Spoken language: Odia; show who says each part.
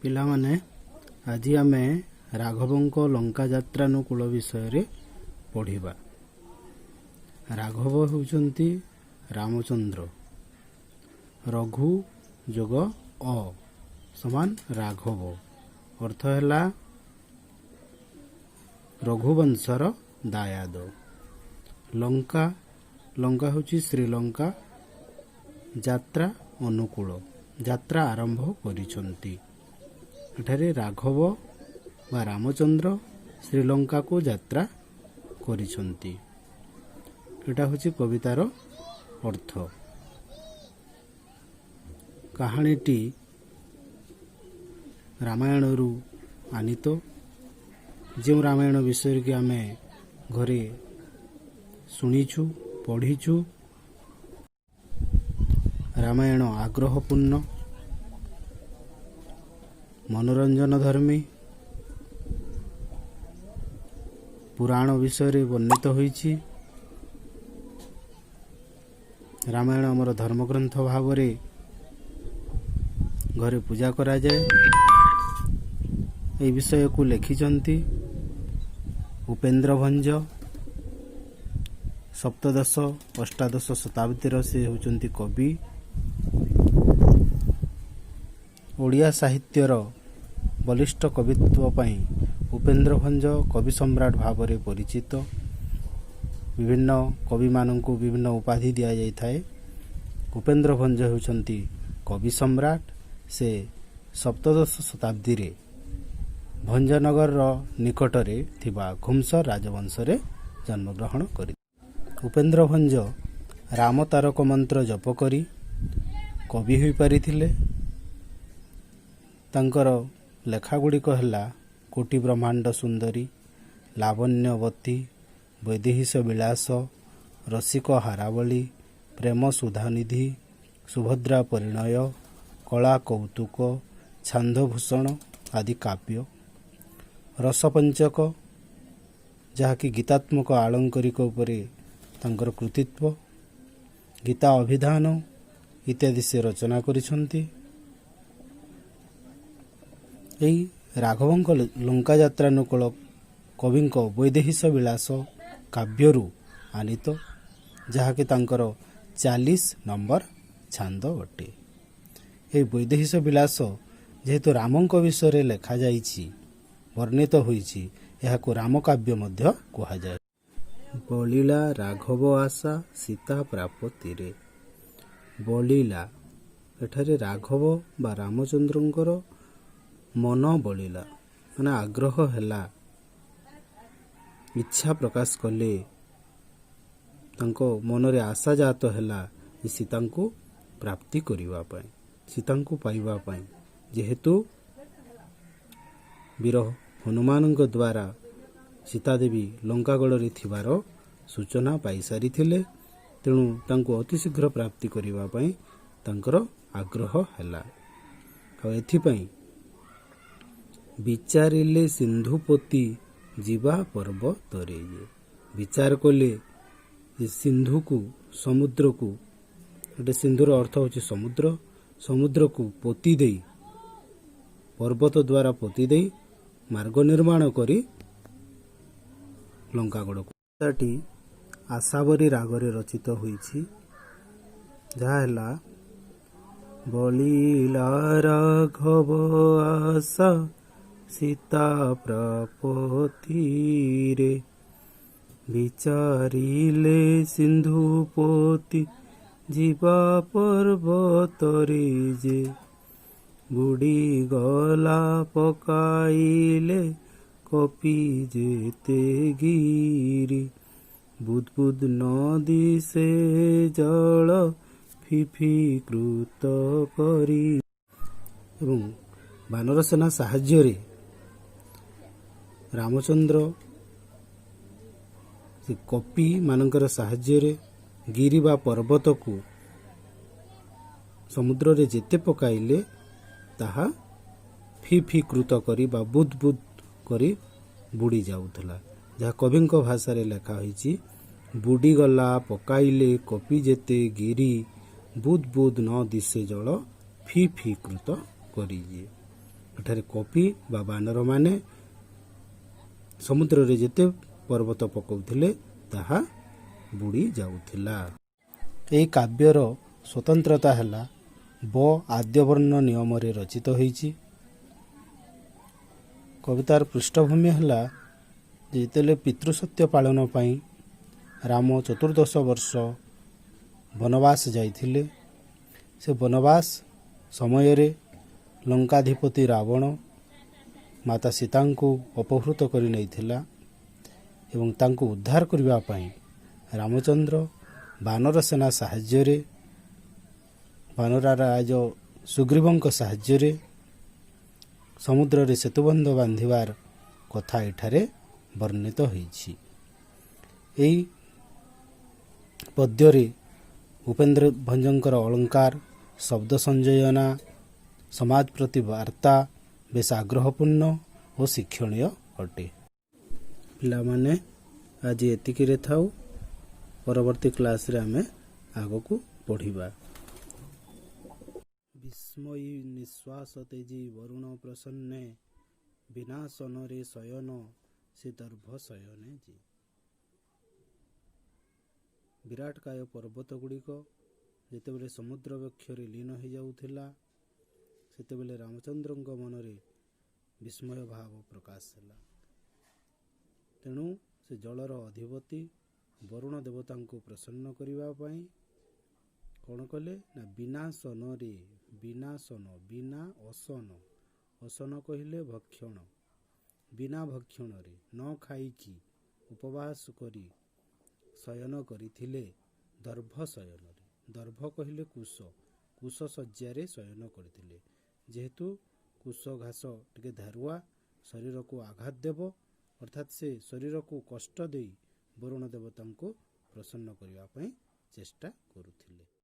Speaker 1: ପିଲାମାନେ, ଆଜି ଆମେ ରାଘବଙ୍କ ଲଙ୍କା ଯାତ୍ରାନୁକୂଳ ବିଷୟରେ ପଢ଼ିବା। ରାଘବ ହେଉଛନ୍ତି ରାମଚନ୍ଦ୍ର। ରଘୁ ଯୋଗ ଅ ସମାନ ରାଘବ। ଅର୍ଥ ହେଲା ରଘୁବଂଶର ଦାୟାଦ। ଲଙ୍କା, ଲଙ୍କା ହେଉଛି ଶ୍ରୀଲଙ୍କା। ଯାତ୍ରା ଅନୁକୂଳ, ଯାତ୍ରା ଆରମ୍ଭ କରିଛନ୍ତି। ଏଠାରେ ରାଘବ ବା ରାମଚନ୍ଦ୍ର ଶ୍ରୀଲଙ୍କାକୁ ଯାତ୍ରା କରିଛନ୍ତି। ଏଟା ହେଉଛି କବିତାର ଅର୍ଥ। କାହାଣୀଟି ରାମାୟଣରୁ ଆନିତ, ଯେଉଁ ରାମାୟଣ ବିଷୟରେ କି ଆମେ ଘରେ ଶୁଣିଛୁ, ପଢ଼ିଛୁ। ରାମାୟଣ ଆଗ୍ରହପୂର୍ଣ୍ଣ, ମନୋରଞ୍ଜନ ଧର୍ମୀ, ପୁରାଣ ବିଷୟରେ ବର୍ଣ୍ଣିତ ହୋଇଛି। ରାମାୟଣ ଆମର ଧର୍ମଗ୍ରନ୍ଥ ଭାବରେ ଘରେ ପୂଜା କରାଯାଏ। ଏହି ବିଷୟକୁ ଲେଖିଛନ୍ତି ଉପେନ୍ଦ୍ର ଭଞ୍ଜ। ସପ୍ତଦଶ ଅଷ୍ଟାଦଶ ଶତାବ୍ଦୀର ସେ ହେଉଛନ୍ତି କବି। ଓଡ଼ିଆ ସାହିତ୍ୟର ବଳିଷ୍ଠ କବିତ୍ୱ ପାଇଁ ଉପେନ୍ଦ୍ର ଭଞ୍ଜ କବି ସମ୍ରାଟ ଭାବରେ ପରିଚିତ। ବିଭିନ୍ନ କବିମାନଙ୍କୁ ବିଭିନ୍ନ ଉପାଧି ଦିଆଯାଇଥାଏ। ଉପେନ୍ଦ୍ର ଭଞ୍ଜ ହେଉଛନ୍ତି କବି ସମ୍ରାଟ। ସେ ସପ୍ତଦଶ ଶତାବ୍ଦୀରେ ଭଞ୍ଜନଗରର ନିକଟରେ ଥିବା ଘୁମସର ରାଜବଂଶରେ ଜନ୍ମଗ୍ରହଣ କରି ଉପେନ୍ଦ୍ର ଭଞ୍ଜ ରାମ ତାରକ ମନ୍ତ୍ର ଜପ କରି କବି ହୋଇପାରିଥିଲେ। ତାଙ୍କର ଲେଖାଗୁଡ଼ିକ ହେଲା କୋଟି ବ୍ରହ୍ମାଣ୍ଡ ସୁନ୍ଦରୀ, ଲାବଣ୍ୟବତୀ, ବୈଦେହୀଶ ବିଳାସ, ରସିକ ହାରାବଳୀ, ପ୍ରେମ ସୁଧାନିଧି, ସୁଭଦ୍ରା ପରିଣୟ, କଳା କୌତୁକ, ଛାନ୍ଦଭୂଷଣ ଆଦି କାବ୍ୟ। ରସପଞ୍ଚକ, ଯାହାକି ଗୀତାତ୍ମକ ଆଳଙ୍କରିକ ଉପରେ ତାଙ୍କର କୃତିତ୍ୱ, ଗୀତା ଅଭିଧାନ ଇତ୍ୟାଦି ସେ ରଚନା କରିଛନ୍ତି। ଏହି ରାଘବଙ୍କ ଲଙ୍କା ଯାତ୍ରାନୁକୂଳ କବିଙ୍କ ବୈଦେହୀଶ ବିଳାସ କାବ୍ୟରୁ ଆନିତ, ଯାହାକି ତାଙ୍କର 40 ନମ୍ବର ଛାନ୍ଦ ଅଟେ। ଏହି ବୈଦେହୀଶ ବିଳାସ ଯେହେତୁ ରାମଙ୍କ ବିଷୟରେ ଲେଖାଯାଇଛି, ବର୍ଣ୍ଣିତ ହୋଇଛି, ଏହାକୁ ରାମକାବ୍ୟ ମଧ୍ୟ କୁହାଯାଏ। ବଳିଲା ରାଘବ ଆଶା ସୀତା ପ୍ରାପତିରେ। ବଳିଲା, ଏଠାରେ ରାଘବ ବା ରାମଚନ୍ଦ୍ରଙ୍କର ମନ ବଳିଲା, ମାନେ ଆଗ୍ରହ ହେଲା, ଇଚ୍ଛା ପ୍ରକାଶ କଲେ, ତାଙ୍କ ମନରେ ଆଶା ଜାତ ହେଲା ଯେ ସୀତାଙ୍କୁ ପ୍ରାପ୍ତି କରିବା ପାଇଁ, ସୀତାଙ୍କୁ ପାଇବା ପାଇଁ। ଯେହେତୁ ବୀର ହନୁମାନଙ୍କ ଦ୍ୱାରା ସୀତାଦେବୀ ଲଙ୍କାଗଡ଼ରେ ଥିବାର ସୂଚନା ପାଇସାରିଥିଲେ, ତେଣୁ ତାଙ୍କୁ ଅତିଶୀଘ୍ର ପ୍ରାପ୍ତି କରିବା ପାଇଁ ତାଙ୍କର ଆଗ୍ରହ ହେଲା। ଆଉ ଏଥିପାଇଁ ବିଚାରିଲେ ସିନ୍ଧୁପୋତି ଯିବା ପର୍ବତରେ। ଯେ ବିଚାର କଲେ ଯେ ସିନ୍ଧୁକୁ, ସମୁଦ୍ରକୁ, ଗୋଟେ ସିନ୍ଧୁର ଅର୍ଥ ହେଉଛି ସମୁଦ୍ର, ସମୁଦ୍ରକୁ ପୋତି ଦେଇ, ପର୍ବତ ଦ୍ୱାରା ପୋତି ଦେଇ ମାର୍ଗ ନିର୍ମାଣ କରି ଲଙ୍କାଗଡ଼କୁ। କବିତାଟି ଆଶାବରୀ ରାଗରେ ରଚିତ ହୋଇଛି, ଯାହା ହେଲା: ବଳିଲା ରାଘବ ଆଶା ସୀତା ପ୍ରାପତିରେ, ବିଚାରିଲେ ସିନ୍ଧୁ ପୋତି ଯିବା ପର୍ବତରେ, ଯେ ବୁଡ଼ିଗଲା ପକାଇଲେ କପି ଯେତେ ଗିରି, ବୁଦ୍ ବୁଦ୍ ନ ଦିଶେ ଜଳ ଫିଫିକୃତ କରି। ଏବଂ ବାନର ସେନା ସାହାଯ୍ୟରେ ରାମଚନ୍ଦ୍ର ସେ କପି ମାନଙ୍କର ସାହାଯ୍ୟରେ ଗିରି ବା ପର୍ବତକୁ ସମୁଦ୍ରରେ ଯେତେ ପକାଇଲେ ତାହା ଫି ଫି କୃତ କରି ବା ବୁଦ୍ ବୁଦ୍ କରି ବୁଡ଼ି ଯାଉଥିଲା, ଯାହା କବିଙ୍କ ଭାଷାରେ ଲେଖା ହୋଇଛି: ବୁଡ଼ିଗଲା ପକାଇଲେ କପି ଯେତେ ଗିରି, ବୁଦ୍ ବୁଦ୍ ନ ଦିଶେ ଜଳ ଫି ଫି କୃତ କରି। ଯିଏ ଏଠାରେ କପି ବା ବାନରମାନେ ସମୁଦ୍ରରେ ଯେତେ ପର୍ବତ ପକାଉଥିଲେ, ତାହା ବୁଡ଼ି ଯାଉଥିଲା। ଏହି କାବ୍ୟର ସ୍ୱତନ୍ତ୍ରତା ହେଲା, ବ ଆଦ୍ୟବର୍ଣ୍ଣ ନିୟମରେ ରଚିତ ହୋଇଛି। କବିତାର ପୃଷ୍ଠଭୂମି ହେଲା ଯେ ଯେତେବେଳେ ପିତୃସତ୍ୟ ପାଳନ ପାଇଁ ରାମ 14 ବର୍ଷ ବନବାସ ଯାଇଥିଲେ, ସେ ବନବାସ ସମୟରେ ଲଙ୍କାଧିପତି ରାବଣ ମାତା ସୀତାଙ୍କୁ ଅପହୃତ କରି ନେଇଥିଲା ଏବଂ ତାଙ୍କୁ ଉଦ୍ଧାର କରିବା ପାଇଁ ରାମଚନ୍ଦ୍ର ବାନର ସେନା ସାହାଯ୍ୟରେ, ବାନର ରାଜ ସୁଗ୍ରୀବଙ୍କ ସାହାଯ୍ୟରେ ସମୁଦ୍ରରେ ସେତୁବନ୍ଧ ବାନ୍ଧିବାର କଥା ଏଠାରେ ବର୍ଣ୍ଣିତ ହୋଇଛି। ଏହି ପଦ୍ୟରେ ଉପେନ୍ଦ୍ର ଭଞ୍ଜଙ୍କର ଅଳଙ୍କାର, ଶବ୍ଦ ସଂଯୋଜନା, ସମାଜ ପ୍ରତି ବାର୍ତ୍ତା ବେଶ ଆଗ୍ରହପୂର୍ଣ୍ଣ ଓ ଶିକ୍ଷଣୀୟ ଅଟେ। ପିଲାମାନେ, ଆଜି ଏତିକିରେ ଥାଉ। ପରବର୍ତ୍ତୀ କ୍ଲାସରେ ଆମେ ଆଗକୁ ପଢ଼ିବା। ବିସ୍ମୟୀ ନିଶ୍ୱାସ ତେଜି ବରୁଣ ପ୍ରସନ୍ନେ, ବିନାଶନରେ ଶୟନ ସେ ଦର୍ଭ ଶୟନେ ଯେ। ବିରାଟକାୟ ପର୍ବତ ଗୁଡ଼ିକ ଯେତେବେଳେ ସମୁଦ୍ର ବକ୍ଷରେ ଲୀନ ହୋଇଯାଉଥିଲା, ସେତେବେଳେ ରାମଚନ୍ଦ୍ରଙ୍କ ମନରେ ବିସ୍ମୟ ଭାବ ପ୍ରକାଶ ହେଲା। ତେଣୁ ସେ ଜଳର ଅଧିପତି ବରୁଣ ଦେବତାଙ୍କୁ ପ୍ରସନ୍ନ କରିବା ପାଇଁ କ'ଣ କଲେ ନା, ବିନାଶନରେ, ବିନାଶନ, ବିନା ଅଶନ, ଅଶନ କହିଲେ ଭକ୍ଷଣ, ବିନା ଭକ୍ଷଣରେ, ନ ଖାଇକି ଉପବାସ କରି ଶୟନ କରିଥିଲେ ଦର୍ଭ ଶୟନରେ। ଦର୍ଭ କହିଲେ କୁଶ, କୁଶ ଶଯ୍ୟାରେ ଶୟନ କରିଥିଲେ। ଯେହେତୁ କୁଶ ଘାସ ଟିକେ ଧାରୁଆ, ଶରୀରକୁ ଆଘାତ ଦେବ, ଅର୍ଥାତ୍ ସେ ଶରୀରକୁ କଷ୍ଟ ଦେଇ ବରୁଣ ଦେବତାଙ୍କୁ ପ୍ରସନ୍ନ କରିବା ପାଇଁ ଚେଷ୍ଟା କରୁଥିଲେ।